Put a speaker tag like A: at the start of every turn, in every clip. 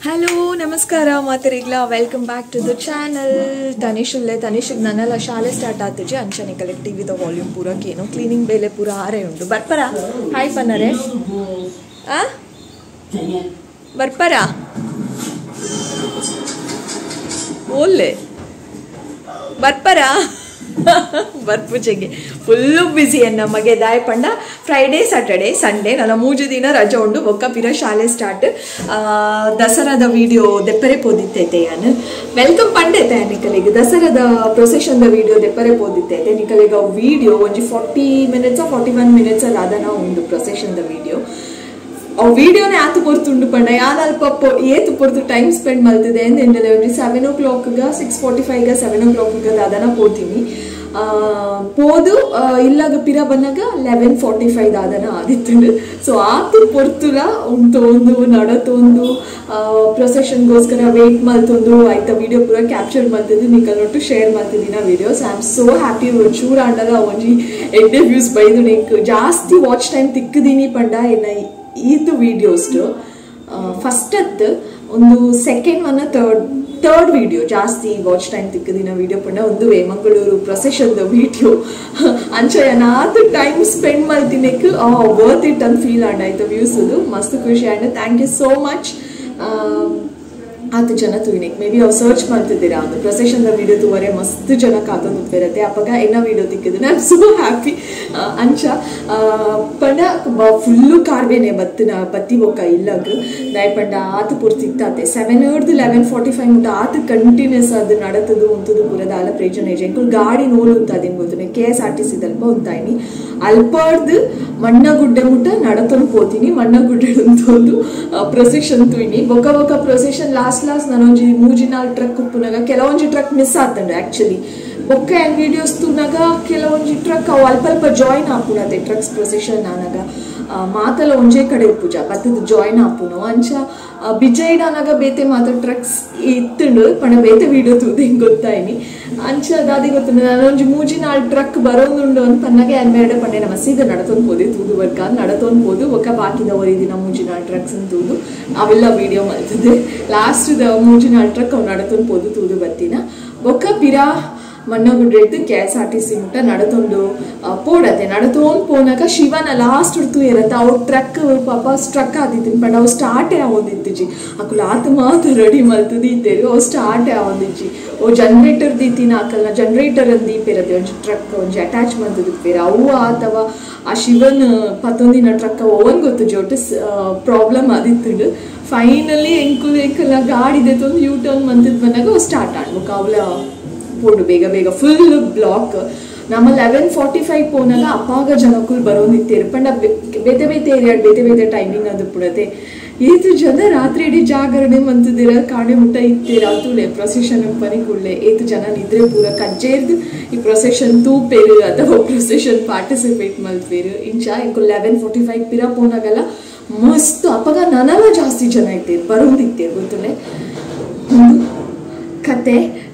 A: Hello ನಮಸ್ಕಾರ ಮಾತರಿಗ್ಲ, welcome back to the channel. Tanish ಉಲ್ಲೆ. ತನಿಷ್ಗೆ ನನ್ನೆಲ್ಲ ಶಾಲೆ ಸ್ಟಾರ್ಟ್ ಆತಿಜಿ ಅಂಚನೆ ಕಲೆಕ್ಟ್ ಟಿವಿದ ವಾಲ್ಯೂಮ್ ಪೂರಕ್ಕೆ ಏನೋ ಕ್ಲೀನಿಂಗ್ ಬೇಲೆ ಪೂರ ಆರೆ ಉಂಟು. ಬರ್ಪರ ಹಾಯ್ ಪನ್ನರೆ ಆ ಬರ್ಪರ ಓಲ್ಲೆ ಬರ್ಪರ ಬರ್ಪೂಜೆಗೆ ಫುಲ್ಲು ಬ್ಯುಸಿ ನಮಗೆ ದಾಯ ಪಂಡ. ಫ್ರೈಡೇ ಸ್ಯಾಟರ್ಡೆ ಸಂಡೇ ನನ್ನ ಮೂಜು ದಿನ ರಜೆ ಉಂಡು. ಬೊಕ್ಕ ಪಿರ ಶಾಲೆ ಸ್ಟಾರ್ಟ್. ದಸರಾದ ವಿಡಿಯೋ ದೆಪ್ಪರೆ ಪೋದಿತ್ತೈತೆ ಯಾನು welcome ಪಂಡೈತೆ ನಿಕಲಿಗೆ. ದಸರಾದ ಪ್ರೊಸೆಷನ್ದ ವಿಡಿಯೋ ದೆಪ್ಪರೆ ಪೋದಿತ್ತೈತೆ ನಿಕಲಿಗೆ. ವಿಡಿಯೋ ಒಂಜಿ 40 ಮಿನಿಟ್ಸ್ 41 ಮಿನಿಟ್ಸ್ ಅಲ್ಲಿ ಅದನ ಉಂಡು ಪ್ರೊಸೆಷನ್ದ ವಿಡಿಯೋ. ಆ ವಿಡಿಯೋನೇ ಆತು ಪೊರ್ತುಂಡು ಪಂಡ ಯಾನ್ ಅಲ್ಪ ಏತು ಪೊರ್ತು ಟೈಮ್ ಸ್ಪೆಂಡ್ ಮಲ್ತಿದೆ ಎಂದೆಂಡಲೆ ಒಂಜಿ 7 o'clock 6:45 7 o'clock ದಾದನ ಪೋತೀನಿ. ಪೋದು ಇಲ್ಲಾಗ ಪಿರ ಬನ್ನಾಗ 11:45 ದಾದನ ಆದಿತ್ತುಂಡು. ಸೊ ಆತು ಪೊರ್ತುಲ ಉಂಟೊಂದು ನಡತೊಂದು ಪ್ರೊಸೆಷನ್ಗೋಸ್ಕರ ವೇಟ್ ಮಲ್ತೊಂದು ಆಯ್ತಾ ವಿಡಿಯೋ ಪೂರ ಕ್ಯಾಪ್ಚರ್ ಮಲ್ತಿದ್ದು ನಿಕಲ್ ಒಟ್ಟು share ಮಲ್ತಿದ್ದಿನ videos. I am so happy. ಒಂಚೂರು ಆಂಡಲ ಒಂಜಿ ಎಡ್ಡೆ ವ್ಯೂಸ್ ಬೈದು ನೆಕ್ ಜಾಸ್ತಿ ವಾಚ್ ಟೈಮ್ ತಿಕ್ಕದೀನಿ ಪಂಡ ಎನ್ನ ಈತು ವಿಡಿಯೋಸ್. ಫಸ್ಟ್ ಅತ್ ಒಂದು second one third video ಜಾಸ್ತಿ ವಾಚ್ ಟೈಮ್ ತಿಕ್ಕದಿನ ವಿಡಿಯೋ ಪಂಡ ಒಂದು ಮಂಗಳೂರು ಪ್ರೊಸೆಷನ್ದ ವಿಡಿಯೋ. ಅಂಚ ಟೈಮ್ ಸ್ಪೆಂಡ್ ಮಲ್ತಿನಕ್ ವರ್ತ್ it ಅಂತ ಫೀಲ್ ಆಂಡ್ ಆಯ್ತು ವ್ಯೂಸ್ ಅದು ಮಸ್ತ್ ಖುಷಿ and thank you so much. ಆತು ಜನ ತೂಯಿನೆಕ್ ಮೇ ಬಿ ಅವ್ರು ಸರ್ಚ್ ಮಾಡ್ತಿದ್ದೀರಾ ಒಂದು ಪ್ರೊಸೆಷನ್ದ ವಿಡಿಯೋ ತೂವರೆ ಮಸ್ತ್ ಜನ ಕಾತೊಂದು ಉಪ್ಪೇರತ್ತೆ ಅಪ್ಪಗ ಎನ್ನ video ತಿಕ್ಕಿದ್ದು. I am so happy. ಅಂಚ ಪಂಡ ಫುಲ್ಲು ಕಾರ್ಬೇನೆ ಬತ್ತಿನ ಬತ್ತಿ ಬೊಕ್ಕ ಇಲ್ಲಗ್ ದಾಯ ಪಂಡ ಆತು ಪೂರ್ತಿ ಇತ್ತಾತೆ 7 ಹಿಡ್ದು 11:45 ಮುಟ್ಟ ಆತು ಕಂಟಿನ್ಯೂಸ್ ಅದು ನಡತದು ಉಂತದು ಪೂರ ದಾಲ ಪ್ರೇಜನ ಎಂಕುಲು ಗಾಡಿ ನೋಲು ಅಂತ ಅದೇನು ಗೊತ್ತು KSRTC ದಲ್ಪ ಉಂತಾಯಿನಿ. ಅಲ್ಪರ್ದು ಮಣ್ಣಗುಡ್ಡೆ ಮುಟ್ಟ ನಡತೊಂದು ಪೋತೀನಿ. ಮಣ್ಣಗುಡ್ಡೆ ಅಂತೊಂದು ಪ್ರೊಸೆಷನ್ ತೂಯಿನಿ. ಬೊಕ್ಕ ಬೊಕ್ಕ ಪ್ರೊಸೆಷನ್ ಲಾಸ್ಟ್ ಲಾಸ್ಟ್ ನಾನೊಂಜಿ ಮೂಜಿ ನಾಲ್ ಟ್ರಕ್ ಉಪ್ಪುನಾಗ ಕೆಲವೊಂಜಿ ಟ್ರಕ್ ಮಿಸ್ ಆತಂಡು ಆಕ್ಚುಲಿ. ಬೊಕ್ಕ ವಿಡಿಯೋಸ್ ತೂನಾಗ ಕೆಲವೊಂಜಿ ಟ್ರಕ್ ಅವು ಅಲ್ಪ ಅಲ್ಪ ಜಾಯಿನ್ ಆಪುನತೆ ಟ್ರಕ್ಸ್ ಪ್ರೊಸೆಷನ್ ಆನಾಗ ಮಾತಲ ಒಂಜೇ ಕಡೆ ಉಪ್ಪುಜ ಬತ್ತದ ಜಾಯಿನ್ ಆಪುನು. ಅಂಚ ಬಿಜೈಡ್ ಆನಾಗ ಬೇತೆ ಮಾತ ಟ್ರಕ್ಸ್ ಇತ್ತುಂಡು ಪಣ ಬೇತೆ ವಿಡಿಯೋ ತೂದು ಹಿಂಗೆ ಗೊತ್ತಾಯಿನಿ. ಅಂಚ ದಾದಿ ಗೊತ್ತುಂಡು ನಾನೊಂಜಿ ಮೂಜಿ ನಾಲ್ ಟ್ರಕ್ ಬರೋದುಂಡು ಅಂತ ಪನ್ನಾಗ ಎರಡು ಪಂಡೆ ನಮ್ಮ ಸೀದ ನಡತೊಂದು ಪೋದೆ ತೂದು ವರ್ಕ ನಡತೊಂದು ಪೋದು ಬೊಕ್ಕ ಬಾಕಿದ ಒರಿದಿನ ಮೂಜಿ ನಾಲ್ ಟ್ರಕ್ಸ್ ತೂದು ಅವೆಲ್ಲ ವಿಡಿಯೋ ಮಲ್ತದೆ. ಲಾಸ್ಟ್ the ಮೂಜಿ ನಾಲ್ ಟ್ರಕ್ ಅವು ನಡತೊಂದು ಪೋದು ತೂದು ಬತ್ತಿನ. ಬೊಕ್ಕ ಪಿರಾ ಮಣ್ಣಗುಡ್ಡೆ KSRTC ಮುಟ್ಟ ನಡತೊಂಡು ಪೋಡತೆ. ನಡತೊಂದು ಪೋನಾಗ ಶಿವನ ಲಾಸ್ಟ್ ಉಡ್ತು ಇರತ್ತೆ ಅವ್ರ ಟ್ರಕ್ ಪಾಪ ಸ್ಟ್ರಕ್ ಆದಿತ್ತಿನ ಬಟ್ ಅವು ಸ್ಟಾರ್ಟೇ ಆವೊಂದಿತ್ತಿಜಿ. ಅಕುಲು ಆತ ಮಾತ್ರ ರೆಡಿ ಮಲ್ತದಿ ಇತ್ತೇರು ಅವು ಸ್ಟಾರ್ಟೇ ಆವೊಂದಿಜ್ಜಿ. ಓ ಜನರೇಟರ್ ದೀತಿನ ಹಾಕಲ್ಲ ಜನರೇಟರ್ ಅಂದು ದೀಪಿರತ್ತೆ ಒಂಜಿ ಟ್ರಕ್ ಒಂಜಿ ಅಟ್ಯಾಚ್ ಮಲ್ತದಿಪ್ಪೇರು ಅವು ಅಥವಾ ಆ ಶಿವನ್ ಪತ್ತೊಂದಿನ ಟ್ರಕ್ ಓನ್ ಗೊತ್ತು ಜೊಟ್ಟು ಪ್ರಾಬ್ಲಮ್ ಆದಿತ್ತುಂಡು. ಫೈನಲಿ ಎಂಕುಲು ಎಂಕಲ್ಲ ಗಾಡಿ ದೆತ್ತೊಂದು ಯೂ ಟರ್ನ್ ಮಂತದ್ ಬಂದಾಗ ಅವು ಸ್ಟಾರ್ಟ್ ಆಡ್ಬೇಕು ಅವಳ ಪೋಡು ಬೇಗ ಬೇಗ ಫುಲ್ ಬ್ಲಾಕ್. ನಮ್ಮ 11:45 ಪೋನಾಗ ಅಪ್ಪಾಗ ಜನಕ್ಕೂ ಬರೋದಿತ್ತೇರು ಪಂಡ ಬೇತೆ ಬೇತೆ ಏರಿಯಾ ಬೇತೆ ಬೇತೆ ಟೈಮಿಂಗ್ ಅದು ಪುಡತೆ. ಏತು ಜನ ರಾತ್ರಿ ಇಡೀ ಜಾಗರಣೆ ಮಂತದಿರ ಕಾಣೆ ಮುಟ್ಟ ಇತ್ತೀರ ತೂಲೆ ಪ್ರೊಸೆಷನ್ ಪನಿ ಕೂಡಲೆ ಏತು ಜನ ನಿದ್ರೆ ಪೂರ ಕಜ್ಜೇರ್ದು ಈ ಪ್ರೊಸೆಷನ್ ತೂಪೇರು ಅಥವಾ ಪ್ರೊಸೆಷನ್ ಪಾರ್ಟಿಸಿಪೇಟ್ ಮಲ್ಪೇರು. ಇಂಚ ಇಂಕು 11:45 ಪಿರ ಪೋನಾಗಲ್ಲ ಮಸ್ತ್ ಅಪ್ಪಾಗ ನನಲ ಜಾಸ್ತಿ ಜನ ಇತ್ತೇರು ಬರೋದಿತ್ತೇರು ಗೊತ್ತುಲೆ. ಕತೆ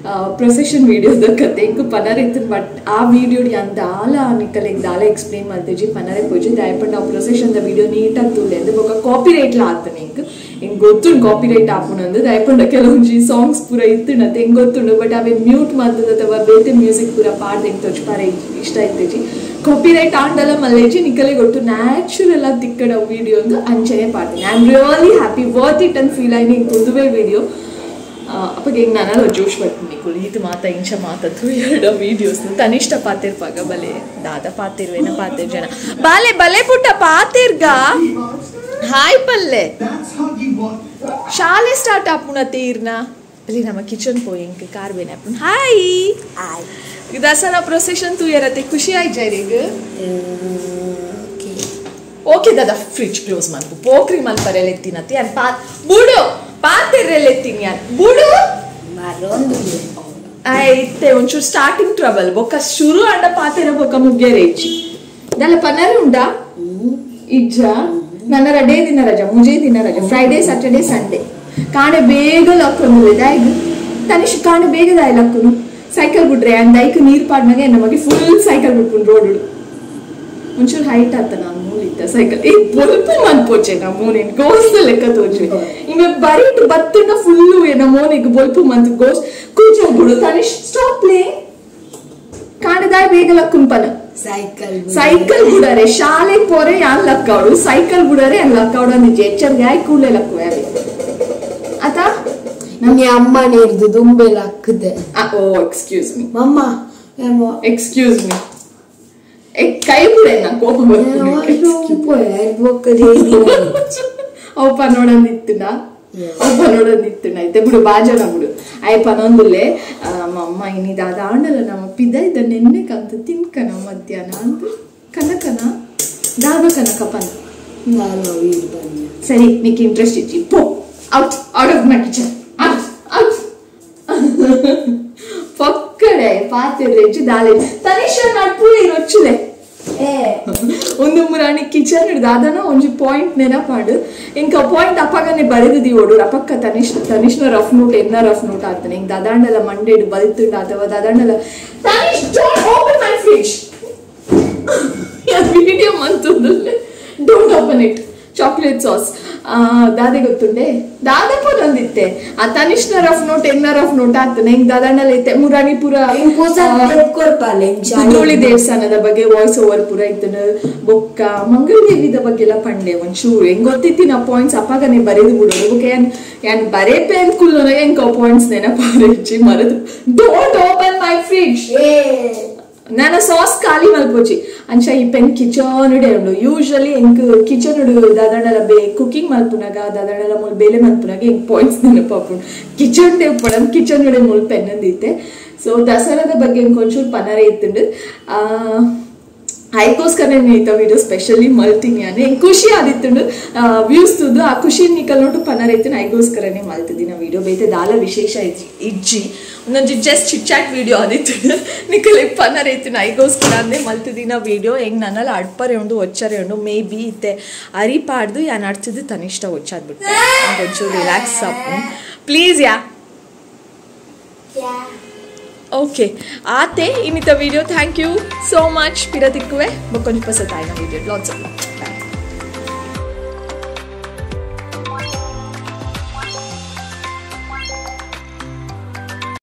A: ಪ್ರೊಸೆಷನ್ ವಿಡಿಯೋದ ಕತೆ ಇಂಕು ಪನರ್ ಇತ್ತು ಬಟ್ ಆ ವಿಡಿಯೋ ಯಾನ್ ದಾಲ ನಿಕಲೆಗ್ ದಾಲ ಎಕ್ಸ್ಪ್ಲೇನ್ ಮಲ್ತೇಜಿ ಪನರೆ ಪೋಜಿ ದಯಪಂಡ ಆ ಪ್ರೊಸೆಷನ್ದ ವಿಡಿಯೋ ನೀಟಾಗಿ ತೂಲೆ ಅಂದ್ ಬೊಕ್ಕ ಕಾಪಿ ರೈಟ್ಲ ಆತನೆ ಇಂಕ್ ಹಿಂಗೆ ಗೊತ್ತುಂಡು ಕಾಪಿ ರೈಟ್ ಆಪುನಂದು ದಯಪಂಡ ಕೆಲವೊಂಜಿ ಸಾಂಗ್ಸ್ ಪೂರ ಇತ್ತುಂಡತ್ತೆ ಹೆಂಗೆ ಗೊತ್ತುಂಡು ಬಟ್ ಅವೇ ಮ್ಯೂಟ್ ಮಲ್ತದ ಅಥವಾ ಬೇತೆ ಮ್ಯೂಸಿಕ್ ಪೂರ ಪಾಡ್ದು ಹೆಂಗೆ ತೊಜ್ಪಾರೆ ಇಷ್ಟ ಇತ್ತೇಜಿ. ಕಾಪಿ ರೈಟ್ ಆಂಡಲ ಮಲ್ಲೇಜಿ ನಿಕಲೆ ಗೊತ್ತು ನ್ಯಾಚುರಲ್ ಆಗಿ ತಿಕ್ಕಡ ವಿಡಿಯೋ ಅಂದು ಅಂಚನೆ ಪಾಡ್ತೀನಿ. I am really happy worth it ಅಂತ ಫೀಲ್ ಆಯ್ತು ಹಿಂಗೆ ಒಂದುವೇ ವಿಡಿಯೋ. ಅಪ್ಪಗೆ ಹಿಂಗೆ ನಾನು ಜೋಶ್ ಬರ್ತೀನಿ ಕುಳಿ ಇದು ಮಾತಾ ಇಂಚ ಮಾತತ್ತು ಎರಡು ವೀಡಿಯೋಸ್ ತನಿಷ್ಠ ಪಾತಿರ್ಪಾಗ ಬಲೆ ದಾದ ಪಾತಿರ್ವೇನ ಪಾತಿರ್ ಜನ ಬಾಲೆ ಬಲೆ ಪುಟ್ಟ ಪಾತಿರ್ಗ ಹಾಯ್ ಪಲ್ಲೆ ಶಾಲೆ ಸ್ಟಾರ್ಟ್ ಆಪುಣ ತೀರ್ನ ಅಲ್ಲಿ ನಮ್ಮ ಕಿಚನ್ ಪೋಯಿಂಗ್ ಕಾರ್ ಬೇನೆ ಆಪುಣ ಹಾಯ್ ದಸರಾ ಪ್ರೊಸೆಷನ್ ತೂಯರತೆ ಖುಷಿ ಆಯ್ತು ಜೈರಿಗ್. ಓಕೆ ದಾದಾ ಫ್ರಿಡ್ಜ್ ಕ್ಲೋಸ್ ಮನ್ಪು ಪೋಕ್ರಿ ಮಲ್ಪರೆಲೆತ್ತಿನತಿ ಅನ್ ಪಾ ಬುಡು ಪಾತೆರೆಲೆತ್ತೀನಿ ಯಾನ್ ಬುಡು ಐತೆ ಒಂಚೂರು ಸ್ಟಾರ್ಟಿಂಗ್ ಟ್ರಬಲ್ ಬೊಕ್ಕ ಶುರು ಅಂಡ ಪಾತೆರ ಬೊಕ್ಕ ಮುಗ್ಯರೆ ಇಜ್ಜಿ ದಲ್ಲ ಪನ್ನರೆ ಉಂಡಾ ಇಜ್ಜ ನನ್ನ ರಡೇ ದಿನ ರಜಾ ಮುಜೇ ದಿನ ರಜಾ ಫ್ರೈಡೇ ಸ್ಯಾಟರ್ಡೆ ಸಂಡೇ ಕಾಣೆ ಬೇಗ ಲಕ್ಕೊಂದು ದಾಯ್ಗು ತನಿಷ್ ಕಾಣೆ ಬೇಗ ದಾಯ್ ಲಕ್ಕುನು ಸೈಕಲ್ ಬಿಡ್ರೆ ಅಂಡ್ ದೈಕ್ ನೀರು ಪಾಡ್ನಾಗೆ ನಮಗೆ ಫುಲ್ ಸೈಕಲ್ ಬಿಟ್ಕೊಂಡು ರೋಡ್ ಒಂಚೂರು ಹೈಟ್ ಆತ ನಾನು ಮೂಲಿತ್ತ ಸೈಕಲ್ ಏ ಬೊಲ್ಪು ಮನ್ಪೋಚೆ ನಾ ಮೋನಿನ್ ಗೋಸ್ ಲೆಕ್ಕ ತೋಜೆ ಇಮೆ ಬರೀಟ್ ಬತ್ತುಂಡ ಫುಲ್ಲು ಏನ ಮೋನಿಗ್ ಬೊಲ್ಪು ಮಂತ್ ಗೋಸ್ ಕೂಚಲ್ ಬಿಡು ತನಿಷ್ ಸ್ಟಾಪ್ ಪ್ಲೇ ಕಾಣದಾಯ್ ಬೇಗ ಲಕ್ಕುಂಪನ
B: ಸೈಕಲ್
A: ಸೈಕಲ್ ಬುಡರೆ ಶಾಲೆ ಪೋರೆ ಯಾನ್ ಲಕ್ಕಾವಡು ಸೈಕಲ್ ಬುಡರೆ ಯಾನ್ ಲಕ್ಕಾವಡು ಅಂದ್ ಎಚ್ಚರಿಗೆ ಆಯ್ ಕೂಡಲೇ ಲಕ್ಕುವೆ ಆತ
B: ನನ್ನ ಅಮ್ಮನೇ ಇರ್ದು ದುಂಬೆ ಲಕ್ಕದೆ.
A: ಓ ಎಕ್ಸ್ಕ್ಯೂಸ್ ಮೀ
B: ಮಮ್ಮ
A: ಎಕ್ಸ್ಕ್ಯೂಸ್ ಮೀ ಕೈ ಬಿಡೆ ನಾ ಕೋಪ ಅವು ಪನೋಡಂದಿತ್ತುಂಡ ಅವು ಪನೋಡಂದಿತ್ತುಂಡ ಐತೆ ಬಿಡು ಬಾಜನ ಬಿಡು ಅಯ್ಯ ಪನೊಂದುಲ್ಲೆ ಅಮ್ಮ ಇನಿ ದಾದ ಆಂಡಲ ನಮ್ಮ ಪಿದ ಇದ್ದ ನೆನ್ನೆ ಕಂತ ತಿನ್ಕನ ಮಧ್ಯಾಹ್ನ ಅಂತ ಕನಕನ ದಾದ ಕನಕ ಪನ ಸರಿ ನಿಕ್ ಇಂಟ್ರೆಸ್ಟ್ ಇಚ್ಚಿ ಪೋ out out of my kitchen out out ಪಕ್ಕಡೆ ಪಾತ್ರೆ ದಾಲೆ ತನಿಷ ನಡ್ಪು ರೊಚ್ಚುಲೆ ಒಂದು ಮುರಾಣಿ ಕಿಚನ್ ದಾದನ ಒಂಜಿ ಪಾಯಿಂಟ್ ನೆನಪಾಡು ಇಂಕ ಪಾಯಿಂಟ್ ಅಪ್ಪಗನೆ ಬರೆದು ದಿವೋಡು ಅಪಕ್ಕ ತನಿಷ್ ತನಿಷ್ನ ರಫ್ ನೋಟ್ ಎನ್ನ ರಫ್ ನೋಟ್ ಆಗ್ತಾನೆ ಹಿಂಗ್ ದಾದಾಂಡಲ ಮಂಡೇಡು ಬಲ್ತುಂಡ ಅಥವಾ ದಾದಾಂಡಲ Tanish don't open my fridge video ಮಂತುಂದುಲ್ಲೆ don't open it chocolate sauce ದಾದೆ ಗೊತ್ತುಂಡೆ ದಾದಪ್ಪ ನಂದಿತ್ತೆ ಆ ತನಿಷ್ನ ರಫ್ ನೋಟ್ ಎನ್ನ ರಫ್ ನೋಟ್ ಆಗ್ತಾನೆ ಹಿಂಗ್ ದಾದಾಂಡಲ ಇತ್ತೆ ಮುರಾಣಿ ಪುರ ಕುದ್ರೋಳಿ ದೇವಸ್ಥಾನದ ಬಗ್ಗೆ ವಾಯ್ಸ್ ಓವರ್ ಪೂರ ಇತ್ತನ ಬೊಕ್ಕ ಮಂಗಳದೇವಿದ ಬಗ್ಗೆ ಎಲ್ಲ ಪಂಡೆ ಒಂಚೂರು ಹೆಂಗ್ ಗೊತ್ತಿತ್ತಿ ನಾ ಪಾಯಿಂಟ್ಸ್ ಅಪ್ಪಗನೆ ಬರೆದು ಬಿಡೋದು ಬೊಕ್ಕ ಏನ್ ಏನ್ ಬರೇಪೆ ಅಂತ ಕುಲ್ಲೋನಾಗ ಹೆಂಗ್ ಪಾಯಿಂಟ್ಸ್ ನೆನಪಾರಿಚ್ಚಿ ಮರೆದು don't open my fridge ನಾನು ಸಾಸ್ ಖಾಲಿ ಮಲ್ಪೋಚಿ ಅಂಚ ಈ ಪೆನ್ ಕಿಚನ್ ಉಂಡು ಯೂಶಲಿ ಎಂಕ್ ಕಿಚನ್ ದಾದಾಂಡಲ ಬೇ ಕುಕಿಂಗ್ ಮಲ್ಪುನಾಗ ದಾದಾಂಡಲ ಮೂಲ್ ಬೇಲೆ ಮಲ್ಪುನಾಗ ಎಂಕ್ ಪಾಯಿಂಟ್ಸ್ ನೆನಪಾಪುಂಡು ಕಿಚನ್ ಡೇ ಪಡಂ ಕಿಚನ್ ಉಡೆ ಮೂಲ್ ಪೆನ್ ಅಂದಿತ್ತೆ. ಸೊ ದಸರಾದ ಬಗ್ಗೆ ಎಂಕ್ ಒಂಚೂರು ಪನರೆ ಇತ್ತುಂಡು ಐಕೋಸ್ಕರ ಈತ ವಿಡಿಯೋ ಸ್ಪೆಷಲಿ ಮಲ್ತೀನಿ ಯಾನೆ ಎಂಕ್ ಖುಷಿ ಆದಿತ್ತುಂಡು ವ್ಯೂಸ್ ತುದು ಆ ಖುಷಿ ನಿಕಲ್ ನೋಟು ಪನರ ಇತ್ತು ಐಗೋಸ್ಕರನೇ ಮಲ್ತಿದ್ದಿನ ವಿಡಿಯೋ ಬೇತೆ ದಾಲ ವಿಶೇಷ ಇಜ್ಜಿ ಒಂದೊಂಜಿ ಜಸ್ಟ್ ಚಿಟ್ ಚಾಟ್ ವಿಡಿಯೋ ಆದಿತ್ತು ನಿಕಲ್ ಪನರ ಇತ್ತು ಐಗೋಸ್ಕರ ಅಂದೆ ಮಲ್ತಿದ್ದಿನ ವಿಡಿಯೋ ಹೆಂಗ್ ನನ್ನಲ್ಲಿ ಅಡ್ಪರೆ ಉಂಡು ಒಚ್ಚರೆ ಉಂಡು ಮೇ ಬಿ ಇತ್ತೆ ಅರಿ ಪಾಡ್ದು ಯಾನ್ ಅಡ್ತಿದ್ದು ತನಿಷ್ಟ ಒಚ್ಚಾದ್ಬಿಟ್ಟು ಒಂಚೂರು ರಿಲ್ಯಾಕ್ಸ್ ಅಪ್ ಪ್ಲೀಸ್ ಯಾ ಓಕೆ ಆತೆ ಇನ್ನಿತ video thank you so much ಪಿರ ತಿಕ್ಕುವೆ ಬೊಕ್ಕೊಂಜಿ ಪಸತಾಯಿನ ವಿಡಿಯೋ ಲಾಟ್ಸ್ ಆಫ್.